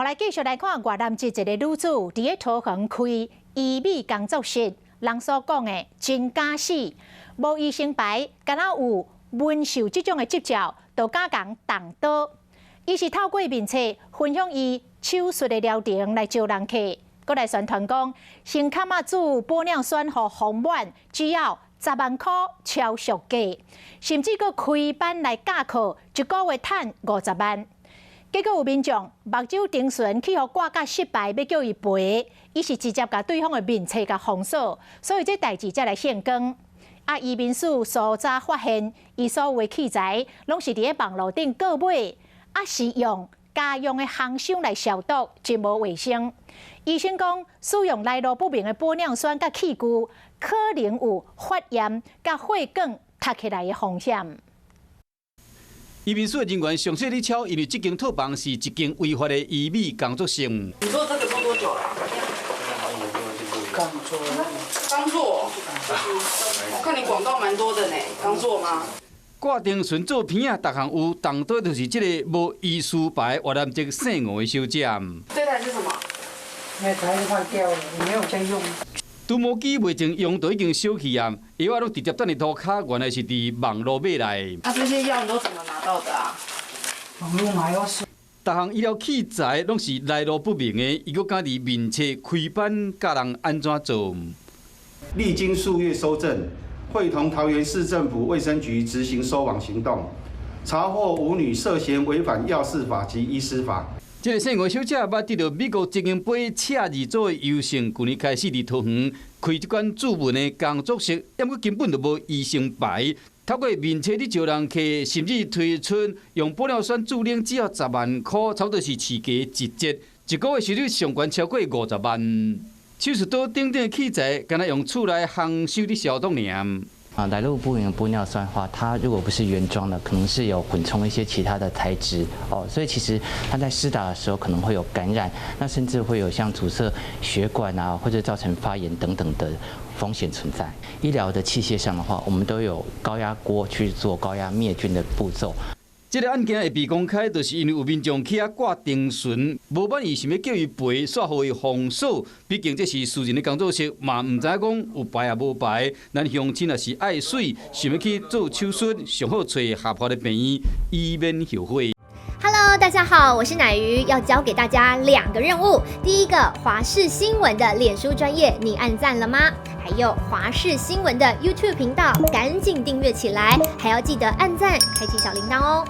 好，來繼續來看越南籍一个女子佇咧桃園開醫美工作室，人所講的真假死，無醫生牌，敢若有紋繡這種的執照，就敢共動刀。伊是透過面冊分享伊手術的療程來招人客，閣來宣傳講，先崁仔注玻尿酸予豐滿，只要10萬箍超俗價，甚至閣開班來教課，一個月趁50萬。結果有民眾目睭頂唇去予割甲失敗，欲叫伊賠，伊是直接共對方的面冊共封鎖，所以這代誌才來現光。啊，移民署搜查發現，伊所有的器材攏是佇咧網路頂購買，啊是用家用的烘箱來消毒，真無衛生。醫生講，使用來路不明的玻尿酸佮器具，可能有發炎佮血管塞起來的風險。移民署的人員詳細咧抄，因為這間套房是一間違法的醫美工作室。你做這個做多久了？剛做。剛做。我看你廣告蠻多的呢，剛做嗎？割頂唇做鼻仔，逐項有，動刀就是這個無醫師牌越南籍姓吳的小姐。這台是什麼？那台壞掉了，沒有在用。除毛機袂經用就已經燒去啊！藥仔攏直接等佇塗跤，原來是佇網路買來。啊，這些藥你都怎麼拿到的啊？網路買藥是。逐項醫療器材攏是來路不明的，伊閣敢佇面冊開班教人按怎做。歷經數月搜證，會同桃園市政府衛生局執行收網行動，查獲五女涉嫌違反藥事法及醫師法。這个姓吳小姐捌得著美國精英杯赤二組的優勝，去年開始佇桃園開這款注紋的工作室，毋過根本就無醫生牌，透過面冊咧招人客，甚至推出用玻尿酸注冷只要10萬箍，差不多是市價一折，一個月收入上懸超過50萬。手術刀等等器材，敢若用厝內烘箱咧消毒爾。啊，來路不明的玻尿酸的話，它如果不是原裝的，可能是有混充一些其他的材質哦，所以其實它在施打的時候可能會有感染，那甚至會有像阻塞血管啊，或者造成發炎等等的風險存在。醫療的器械上的話，我們都有高壓鍋去做高壓滅菌的步驟。這個案件會被公開，就是因為有民眾去遐割頂唇，無滿意，想欲叫伊賠，煞予伊封鎖。畢竟這是私人的工作室，嘛毋知影講有牌抑無牌。咱鄉親若是愛媠，想欲去做手術，上好揣合法的病院，以免後悔。 Hello，大家好，我是乃瑜，要交給大家兩個任務。第一個，華視新聞的臉書專頁，你按讚了嗎？還有華視新聞的 YouTube 頻道，趕緊訂閱起來，還要記得按讚，開啟小鈴鐺哦。